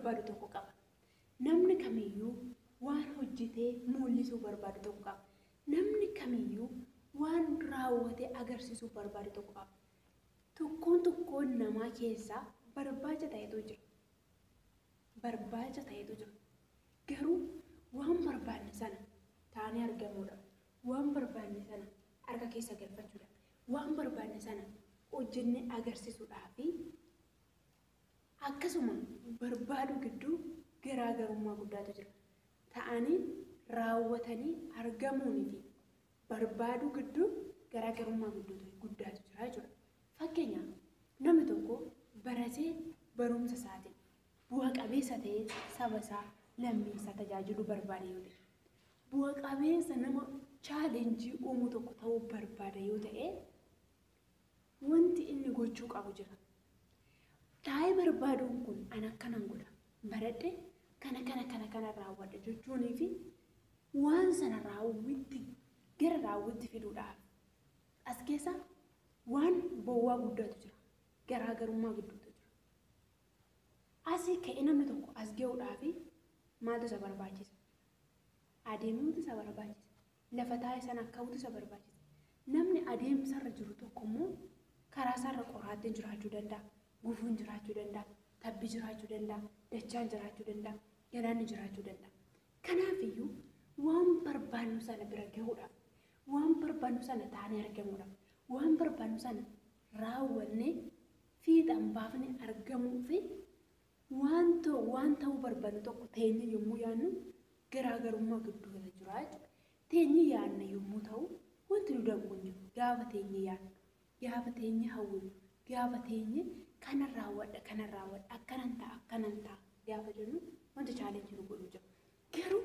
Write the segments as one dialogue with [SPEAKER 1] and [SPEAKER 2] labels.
[SPEAKER 1] barbaadu tokko qaba. Namni kamiyyuu waan hojjetee mul'isuu barbaadu tokko qaba. Namni kamiyyuu waan raawwatee agarsiisuu barbaadu tokko qaba. Tokkoon tokkoon namaa keessaa barbaacha ta'etu jira. Barbaacha ta'etu jira. Garuu waan barbaanne sana taanee argamuudha. Waan barbaanne sana harka keessa galfachuudha. Waan barbaanne sana hojjennee agarsiisuudhaa fi akkasuma barbaaduu gidduu garaagarummaa guddaatu jira. Ta'anii raawwatanii argamuunii fi barbaaduu gidduu garaagarummaa guddaatu jira jechuudha. Fakkeenyaaf namni tokko baratee barumsa isaatiin bu'a qabeessa ta'ee saba isaa lammii isaa tajaajiluu barbaada yoo ta'e, bu'a qabeessa nama chaalenjii uumuu tokko ta'uu barbaada yoo ta'e, wanti inni gochuu qabu jira. Taa'ee barbaaduun kun an akkanan godha, baradhe kana kana kana kana raawwadha jechuunii fi waan sana raawwitti gara raawwitti fiduudhaaf as keessa waan bowwaa guddaatu jira. Garaagarummaa gidduutu jira. Asii ka'ee namni tokko as ga'uudhaaf maaltu isa barbaachisa? Adeemuutu isa barbaachisa. Lafa taa'e sana ka'uutu isa barbaachisa. Namni adeemsarra jiru tokko immoo karaa isaarra qoraattiin jiraachuu danda'a. Gufuun jiraachuu danda'a. Tabbi jiraachuu danda'a. Dachaan jiraachuu danda'a. Galaanni jiraachuu danda'a. Kanaafiyyuu waan barbaannu sana bira gahuudhaaf, waan barbaannu sana taanee argamuudhaaf, waan barbaannu sana raawwannee fiixaan baafnee argamuu fi waan ta'uu barbaannu tokko teenye yommuu yaadnu garaagarummaa gidduu kana jira jechuudha. Teenye yaadna yommuu ta'u wanti nu danqu hin jiru. Gaafa teenye yaadnu, gaafa teenye hawwinu, gaafa teenye kanan raawwadha, kanan raawwadha, akkanan ta'a, akkanan ta'a gaafa jennu wanti chaalenjii nu godhu jira. Garuu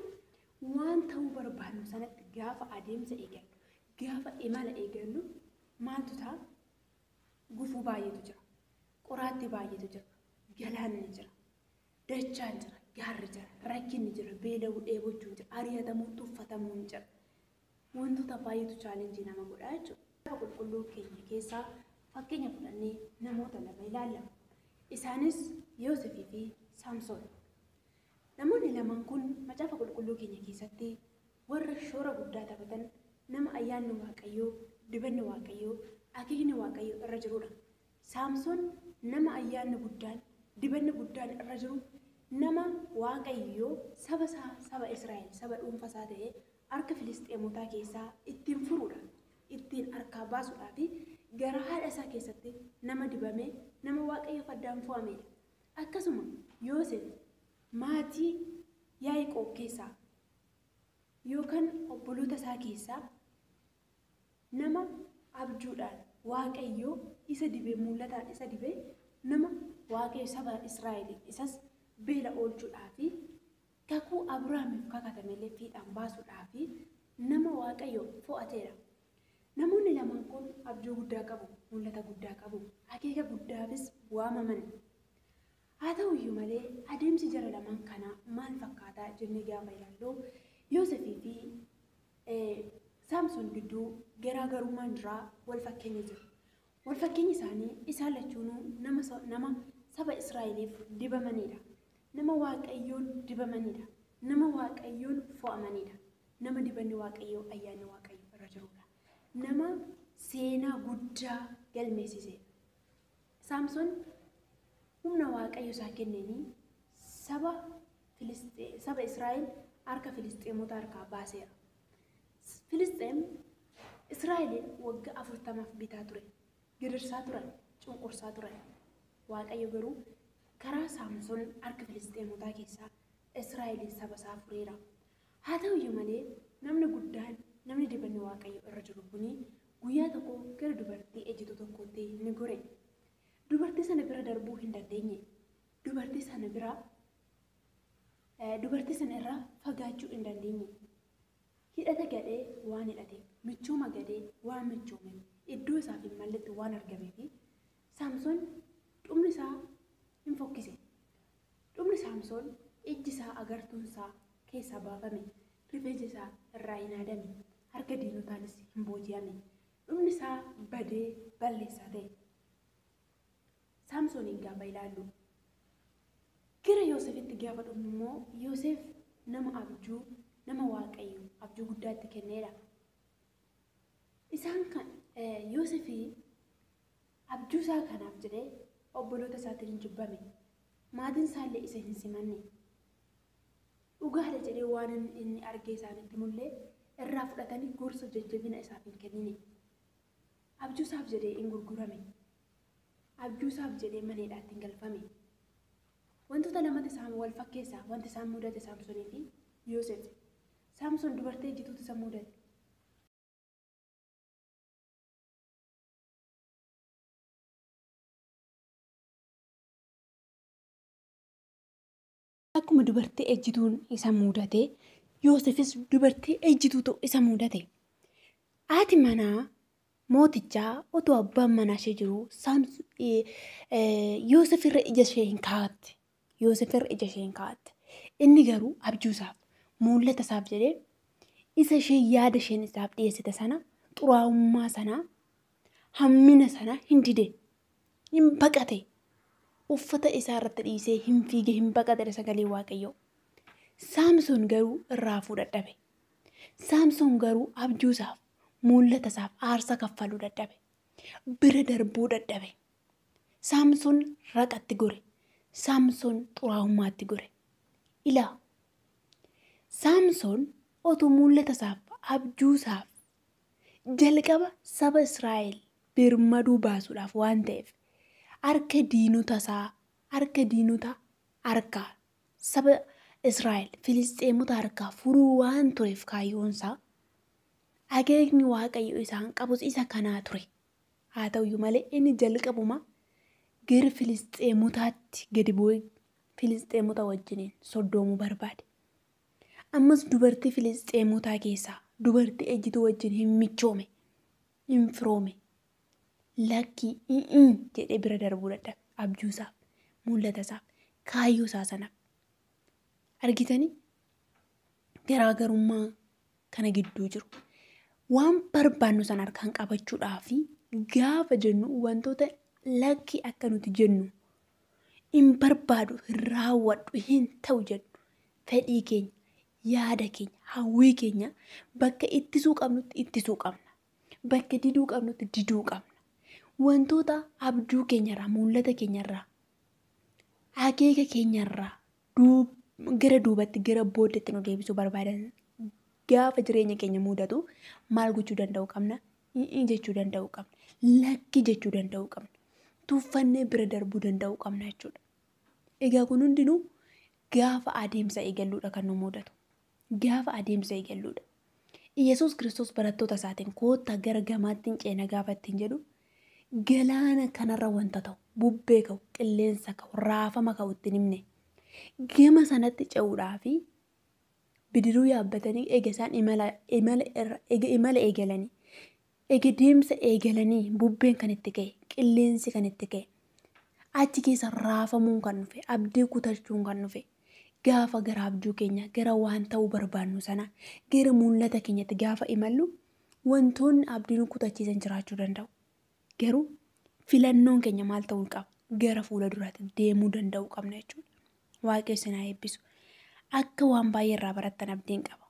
[SPEAKER 1] waan ta'uu barbaannu sanatti gaafa adeemsa eegallu, gaafa imala eegallu maaltu ta'a? Gufuu baay'eetu jira. Qoraattii baay'eetu jira. Galaanni jira. Dachaan jira. Gaarri jira. Rakkinni jira. Beela'uu, dheebochuun jira. Ari'atamuu, tuffatamuun jira. Wantoota baay'eetu chaalenjii nama godha jechuudha. Qulqulluu keenya keessaa fakkeenya fudhannee namoota lama ilaalla. Isaanis Yoosefii fi Saamsoon. Namoonni lamaan kun macaafa qulqulluu keenya keessatti warra shoora guddaa taphatan nama ayyaanni Waaqayyoo, dibanni Waaqayyoo, akeekni Waaqayyoo irra jirudha. Saamsoon nama ayyaanni guddaan, dibanni guddaan irra jiru, nama Waaqayyoo saba isaa, saba Israa'el, saba dhuunfaa isaa ta'ee harka Filisxeemotaa keessaa ittiin furuudha. Ittiin harkaa baasuudhaa fi gara haadha isaa keessatti nama dibame, nama Waaqayyoof addaan fo'amedha. Akkasuma Yoosef maatii Yaaqoob keessaa yookaan obboloota isaa keessaa nama abjuudhaan Waaqayyoo isa dibee, mul'ataan isa dibee, nama Waaqayyo saba Israa'el isas beela oolchuudhaa fi kakuu Abrahaamiif kakatamellee fiixaan baasuudhaa fi nama Waaqayyo fo'ateedha. Namoonni lamaan kun abjuu guddaa qabu, mul'ata guddaa qabu, akeeka guddaafis waamaman. Haa ta'uyyuu malee adeemsi jara lamaan kanaa maal fakkaataa jennee gaafa ilaallu Yoosefii fi Saamsoon gidduu garaagarummaan jiraa wal fakkeenyi jira. Wal fakkeenyi isaanii isaan lachuunuu nama saba Israa'eliif dibamanidha. Nama Waaqayyoon dibamanidha. Nama Waaqayyoon fo'amanidha. Nama dibanni Waaqayyoo ayyaanni Waaqayyoo irra jirudha. Nama seenaa guddaa galmeessisedha. Saamsoon humna Waaqayyo isaa kenneenii saba Israa'el harka Filisxeemota harkaa baaseera. Filisxeem Israa'eliin waggaa 40 bitaa ture. Gidirsaa turan, cunqursaa turan. Waaqayyo garuu karaa Saamsoon harka Filisxeemotaa keessaa Israa'eliin saba isaa fureera. Haa ta'uyyuu malee namni guddaan, namni dibanni Waaqayyo irra jiru kuni guyyaa tokko gara dubartii ejjituu tokkootti ni gore. Dubartii sana bira darbuu hin dandeenye. Dubartii sana bira dubartii sana irraa fagaachuu hin dandeenye. Hidhata gadhee waan hidhateef, michooma gadhee waan michoomeef, iddoo isaaf hin malletti waan argameef Saamsoon dhumni isaa hin fokkise. Dhumni Saamsoon ijji isaa agartuun isaa keessaa baafame, rifeensi isaa irraa hin haadame, harka diinotaanis hin booji'ame. Dhumni isaa badee balleessaa ta'e. Saamsooniin gaafa ilaallu gara Yoosef Yoosefitti gaafa dhufnu immoo Yoosef nama abjuu, nama Waaqayyo abjuu guddaa itti kenneedha. Isaan kan Yoosefii abjuu isaa kanaaf jedhee obboloota isaatiin hin jibbame. Maatiin isaallee isa hin simanne. Dhugaadha jedhee waan inni argee isaanitti mullee irraa fudhatanii gorsa jajjabina isaaf hin kennine. Abjuu isaaf jedhee hin gurgurame. Abjuu isaaf jedhee mana hidhaatti hin galfame. Wantoota lamatti isaan wal fakkeessa wanti isaan mudate Saamsonii fi Yoosef. Saamson dubartii ejjituutu isa mudate. Akkuma dubartii ejjituun isa mudate, Yoosefis dubartii ejjituutu isa mudate. Haati manaa mootichaa otoo abbaan manaa ishee jiru Yoosef irra ija ishee hin kaa'atte. Yoosef irra ija ishee hin kaa'atte. Inni garuu abjuu isaaf, mul'ata isaaf jedhee isa ishee yaada isheen isaaf dhiyeessite sana, xuraa'ummaa sana, hammina sana hin dide, hin baqate. Uffata isaa irratti dhiisee hin fiige, hin baqate sagalee Waaqayyoo. Saamson garuu irraa hafuu dadhabe. Saamson garuu abjuu isaaf, mul'ata isaaf aarsaa kaffaluu dadhabe. Bira darbuu dadhabe. Saamson raqatti gore. Saamson xuraa'ummaatti gore. Ilaa, Saamson otoo mul'ata isaaf, abjuu isaaf jalqaba saba Israa'el birmaduu baasuudhaaf waan ta'eef harka diinota isaa, harka diinota harkaa saba Israa'el Filisxeemota harkaa furuu waan tureef kaayyoon isaa akeekni Waaqayyo isaan qabus isa kanaa ture. Haa ta'uyyuu malee inni jalqabuma gara Filisxeemotaatti gadi bu'ee Filisxeemota wajjiniin soddoomuu barbaade. Ammas dubartii Filisxeemotaa keessaa dubartii ejjituu wajjin hin michoome, hin firoome. Lakkii jedhee bira darbuu dadhabe abjuu isaaf, mul'ata isaaf, kaayyoo isaa sanaaf. Argitanii garaagarummaa kana gidduu jiru. Waan barbaannu sana harkaan qabachuudhaaf gaafa jennu wantoota lakkii akka nuti jennu hin barbaadu, hin raawwadhu, hin ta'u jennu fedhii keenya, yaada keenya, hawwii keenya bakka ittisuu qabnutti ittisuu qabna. Bakka diduu qabnutti diduu qabna. Wantoota abjuu keenyarraa, mul'ata keenyarraa, akeeka keenyarraa gara duubatti, gara booddeetti nu deebisuu barbaadan gaafa jireenya keenya mudatu maal gochuu danda'uu qabna? Jechuu danda'uu qabna. Lakki jechuu danda'uu qabna. Tuffannee bira darbuu danda'uu qabna jechuudha. Egaa kun hundinuu gaafa adeemsa eegalluudha kan nu mudatu. Gaafa adeemsa eegalluudha. Iyyasuus Kiristoos barattoota isaatiin koottaa gara gamaatti hin ceena gaafa ittiin jedhu galaana kanarra wanta ta'u, bubbee ka'u, qilleensa ka'u, raafama ka'u ittiin himne. Gama sanatti ce'uudhaafi bidiruu yaabbatanii eega isaan imala eegalanii, eega deemsa eegalanii bubbeen kan itti ka'e, qilleensi kan itti ka'e, achi keessa raafamuun kan dhufe, abdii kutachuun kan dhufe, gaafa gara abjuu keenya, gara waan ta'uu barbaannu sana, gara mul'ata keenyatti gaafa imallu wantoonni abdii nu kutachiisan jiraachuu danda'u. Garuu filannoon keenya maal ta'uu qaba? Gara fuula duraatti deemuu danda'uu qabna jechuudha. Waaqayyo isin haa eebbisu. Akka waan baay'ee irraa barattan abdiin qaba.